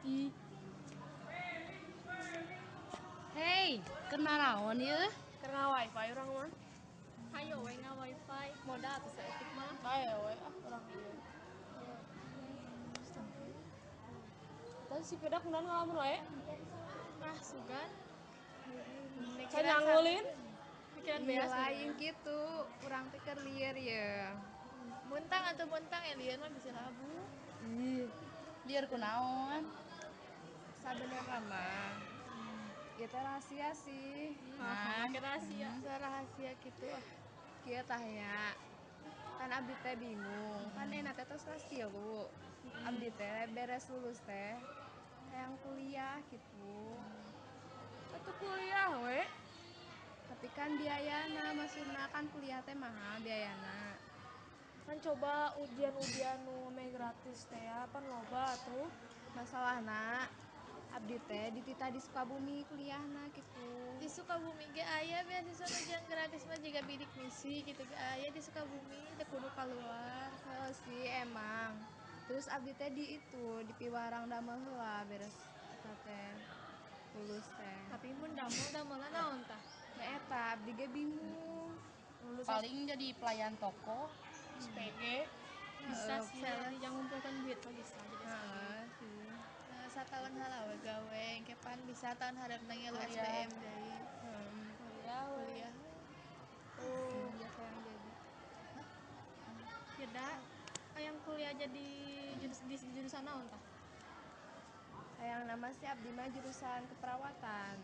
Ih. Hei, kena naon ieu? Karena wifi urang mah. Hayo we nga wifi, modal atuh saeutik mah. Bae we ah urang ieu. Tadi si Peda kunaon ngalamun wae? Ah, sugan. Can nyangulin. Pikiran Iya beas. lain gitu, urang teh keur lieur ye. Muntang atau muntang ya lieur mah bisa labu. Ih, lieur kunaon? Sabenerna mah ieu teh rahasia sih. Nah, rahasia. Bisa rahasia gitu ah. Kieu tah nya. Kan abdi teh bingung, kan enak teh tos kelas 3. Abdi teh beres lulus teh hayang kuliah gitu. Atuh kuliah we. Tapi kan biayana maksudna kan kuliah teh mahal biayana. Kan coba ujian-ujian nu meh gratis teh ya, pan loba atuh. Masalahna abdi teh dititah di Sukabumi kuliahna gitu. Di Sukabumi ge aya beasiswa nu ujian gratis mah jiga bidik misi gitu ge aya di Sukabumi teu kudu keluar. Heuh sih emang. Terus abdi teh di itu di Piwarang damel heula beres eta teh lulus teh. Tapi mun damel damelna naon tah? Nah eta abdi ge bingung. Lulus Paling jadi pelayan toko. SPG. Bisa sih, yang ngumpulkan duit mah bisa jadi Heeh sih. Nah, satahun heula we gawe, engke pan bisa tahun hareup ngilu Kuliah. SBM deui. Kuliah we. Kuliah. Tuh. Iya yang jadi. Beda. Yang kuliah jadi di jurusan naon tah? Hayang nama sih abdi mah jurusan keperawatan.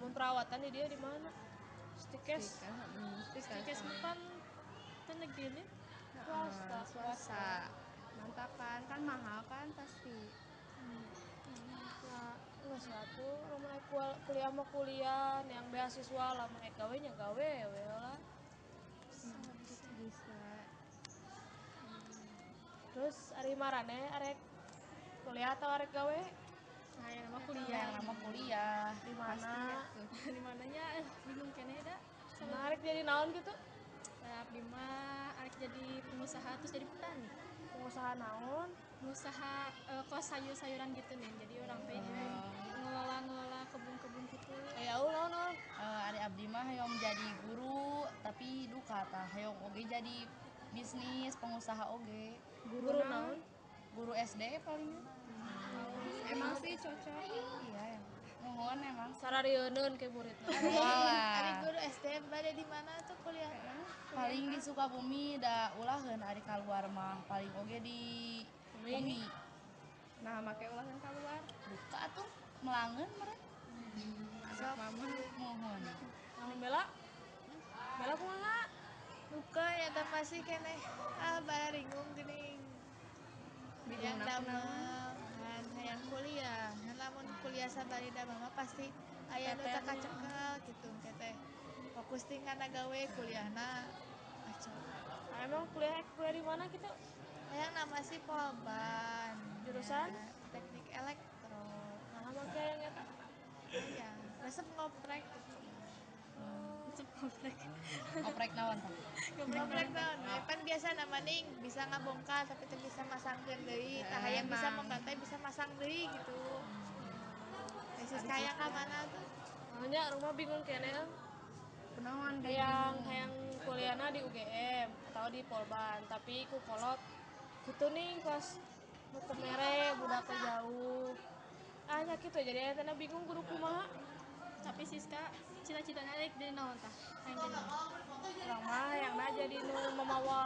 Mun perawatan di dia di mana? Stikes. Stikes. Stikes mah pan teh negeri nih. Swasta. Swasta. Mantap kan, kan mahal kan pasti. Nah, nggak suatu lamun rek kuliah mah kuliah, yang beasiswa lamun rek gawe nya gawe we lah. Bisa. Terus ari marane arek kuliah atau arek gawe? Nah, yang nama Yang kuliah. nama kuliah. Di mana? Di mananya bingung keneh da. Nah, arek jadi naon gitu? Nah, abdi mah arek jadi pengusaha terus jadi petani. Pengusaha naon? Pengusaha kos sayur-sayuran gitu nih. Jadi orang teh ngelola-ngelola kebun-kebun gitu. Ya Allah naon? Ari abdi mah hoyong jadi guru, tapi duka tah hoyong oge jadi bisnis pengusaha oge. Guru naon? Guru SD palingnya. Emang sih cocok. Iya, emang. Nuhun emang. Sararieunun ke muridna. Ari Walah. guru SDM bade di mana tuh kuliahna? Paling di Sukabumi da ulaheun ari kaluar mah paling oge di Bumi. Nah, make ulahan keluar. Duka atuh melangeun meureun. Anak mama. Nuhun. Naon Bella? Bella kumaha? Duka ya teh masih keneh ah bararingung geuning. Bingung Yang damel kan hayang kuliah. Nah, lamun kuliah sabari damel mah pasti aya nu teu kacekel gitu engke teh. Fokus ting kana gawe kuliahna kacau. Nah, emang kuliah kuliah di mana gitu? Hayang nama sih Polban. Jurusan? Ya, teknik elektro. Nah, make yang eta. Iya, resep ngoprek gitu. Resep komplek. Oprek naon tah? Ngoprek naon we? Pan biasa nama ning bisa ngabongkar tapi teu bisa masangkeun deui. Tah hayang bisa Emang. bongkar teh bisa masang deui gitu. Tesis kaya ka mana tuh? Makanya rumah bingung keneh. Kunaon deui? Hayang hayang kuliahna di UGM atau di Polban, tapi ku kolot gitu nih kelas nu teu mere budak teh jauh. Ah nya kitu jadi eta bingung kudu kumaha. Tapi Siska cita-citanya rek jadi naon tah? Hayang jadi naon? Urang mah hayangna jadi nu mamawa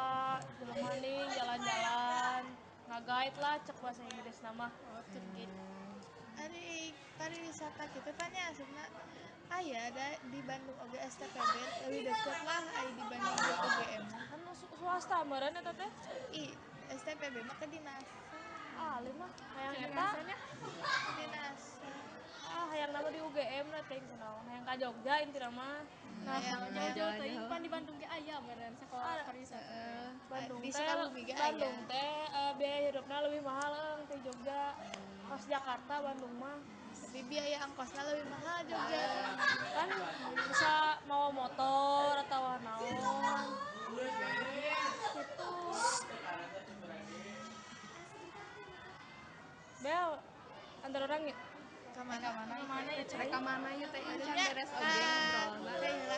jelema ning jalan-jalan, ngagaid lah cek bahasa Inggris nama. Oh, tour guide. Ari pariwisata gitu kan ya asupna aya ada di Bandung oge STPB lebih deket lah ai di Bandung jeung UGM. Kan nu swasta meureun eta teh. Ih, STPB mah kedinasan. Ah, alim mah hayang eta. Kedinasan. Ah, hayang nama di UGM lah teh kunaon. Hayang ka Jogja intina mah. Nah, Hayang jauh-jauh teuing pan di Bandung ge aya meureun sekolah pariwisata. Bandung Di teh Sukabumi ge aya. Bandung teh biaya hidupna lebih mahal eueng ti Jogja. Kos Jakarta Bandung mah. Tapi biaya ongkosnya lebih mahal Jogja. Kan bisa mau motor atau naon. Gitu. Bel, Antar orang ya. Ka mana ya Rek ka mana ieu teh can beres oge ngobrolna. Teh heula.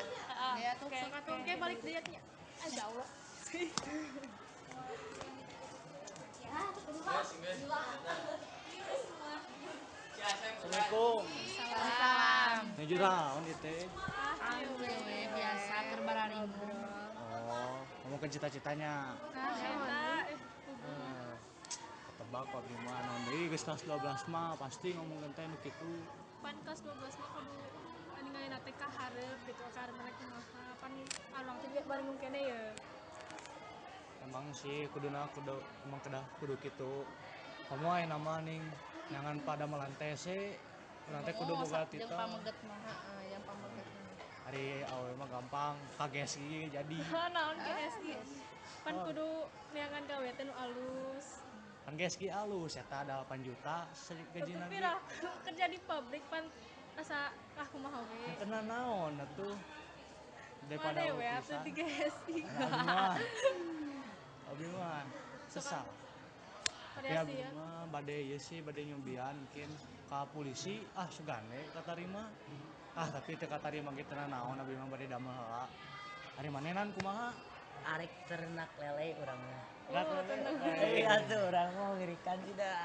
Ya tuh sok atuh engke balik deui nya. Insyaallah. Assalamualaikum. Salam. Nuju naon ieu teh? Alhamdulillah biasa keur bararingung. Oh, ngomongkeun cita-citanya. Eta Ketebak kok gimana naon deui geus kelas 12 mah pasti ngomongkeun teh nu kitu. Pan kelas 12 mah kudu ninggalin teh ka hareup gitu ka hareup kumaha pan urang teh baringung keneh ye. Emang sih kuduna kudu emang kedah kudu kitu. Kamu aya nama ning jangan pada melantai sih. Urang teh kudu boga Jeung tita. pameget mah. Heeh, yang pameget. Ari awewe mah gampang kages ge jadi. Naon GSG. Pan kudu neangan gawe teh nu alus. Kan GSG alus eta 8 juta gajina. Tapi lah kerja di pabrik pan asa ah kumaha we. Tenan naon atuh. Daripada Mane we atuh di GSG. Abi mah sesal. Tapi Pada abi sia. mah bade ieu sih bade nyobian mungkin ka polisi ah sugane katarima. Ah tapi teu katarima ge teu naon abi mah bade damel heula. Ari manenan kumaha? Arek ternak lele urang mah. Oh, Iya tuh urang mah ngirikan tidak.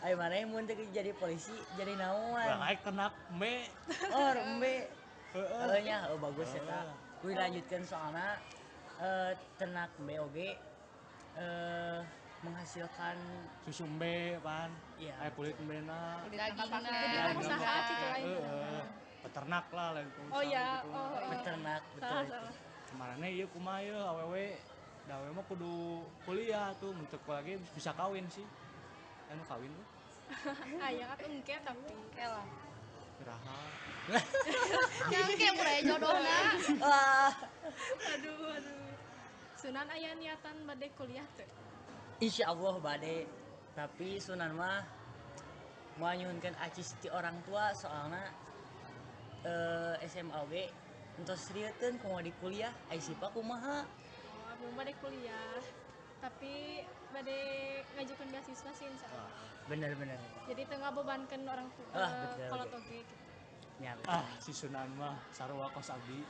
Ayo mana mun teu jadi polisi jadi naon? Urang aek ternak embe. Oh, embe. Heeh. Heuh nya, oh bagus eta. Kuy lanjutkeun soalna ternak embe oge menghasilkan Susu embe pan. Iya. Aya kulit embena. Dagingna. Jadi pengusaha gitu lain. Heeh. Peternak lah lain pengusaha Oh ya, gitu. oh. peternak betul Salah, itu. salah. Kemarinnya ieu kumaha ieu awewe da awewe mah kudu kuliah tuh untuk lagi bisa kawin sih. Anu kawin tuh Aya atuh engke tapi. Oke lah. iraha. Nyangke mulai jodohna. Wah, Aduh, aduh. Sunan aya niatan bade kuliah teu? insya Allah bade. Tapi Sunan mah mau nyuhunkeun acis ti orang tua soalna SMA oge entos rieutkeun kumaha di kuliah, ai sipa kumaha? Oh, abdi mah bade kuliah. Tapi bade ngajukeun beasiswa sih insyaallah. Bener-bener. Jadi teu ngabebankeun orang tua Ah, betul, kolot oke. oge gitu. Ya, betul. Ah, si Sunan mah sarua kos abdi.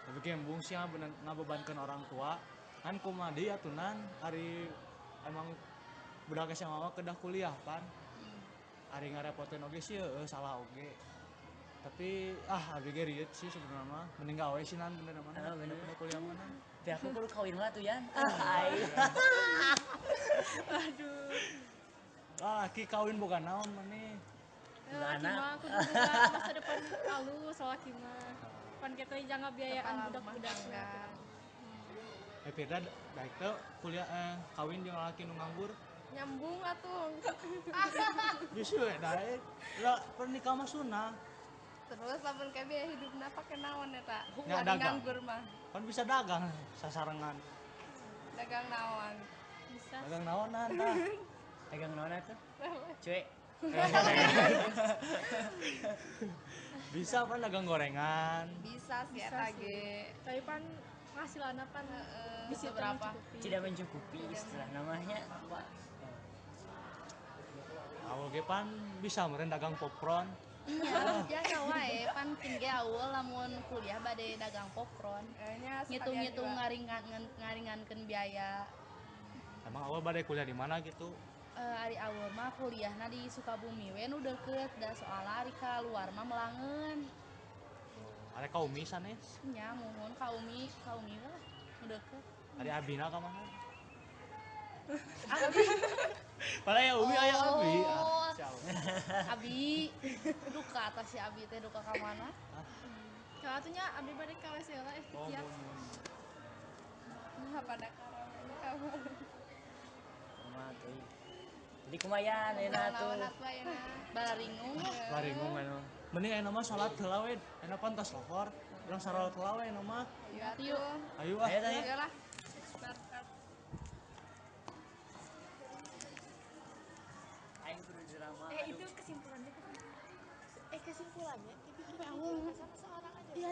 Tapi gembung sih ngabebankeun orang tua. Kan kumaha deui atuh nan ari emang budak SMA mah kedah kuliah pan. Ari ngarepotin oge sih heueuh salah oge. Tapi ah abdi ge rieut sih sebenarnya mah. Mending gawe sih nan bener mana. Ah, bener. Daripada kuliah mah nan. Tapi aku kudu kawin lah tuh Yan. Ah, ai. Aduh. Ah, laki kawin boga naon maneh. Laki Anak. mah kudu boga masa depan alus laki mah. Pan kita jangan biayaan budak-budak. Eh Firda daek teu kuliah kawin jeung lalaki nu nganggur. Nyambung atuh. Justru we daek. Lah pernikah mah sunah. Terus lamun kayak biaya hidupna pake naon eta? Nya Ari dagang. nganggur mah. Kan bisa dagang sasarengan. Dagang naon? Bisa. Dagang naonan tah. Dagang naon atuh? Cuek. Bisa pan dagang gorengan. Bisa sih eta ge. Tapi pan penghasilanna pan bisa seberapa? mencukupi. Tidak mencukupi istilah namanya. Pak. Awal ge pan bisa meureun dagang popcorn. Iya, biasa wae pan tinggi awal lamun kuliah bade dagang popcorn. Nya Ngitung-ngitung ngaringankeun biaya. Emang awal bade kuliah di mana gitu? Ari awal mah kuliahna di Sukabumi we nu deukeut da soalna ari ka luar mah melangeun. Are ka Umi sanes? Nya muhun ka Umi we lah nu deukeut. Ari abina ka mana? Padahal ya Umi aya abi. Oh. Ah, sial. Abi duka atas si Abi teh duka ka mana? Kalau atunya abdi bade ka WC heula Oh, ikhtiar. mun. Nah, pada karamen kamu. Kumaha tuh? Jadi kumayan enak tuh. Naon atuh ayeuna? Balaringung. Laringung anu. Mending ayeuna mah salat heula we. Ayeuna pan tos lohor. Urang salat heula we ayeuna mah. Ayo atuh. Ayo ah. Ayo tanya. Ayo lah. Aing kudu drama. Itu kesimpulannya. Kesimpulannya itu sampai awal sama seorang aja. Iya,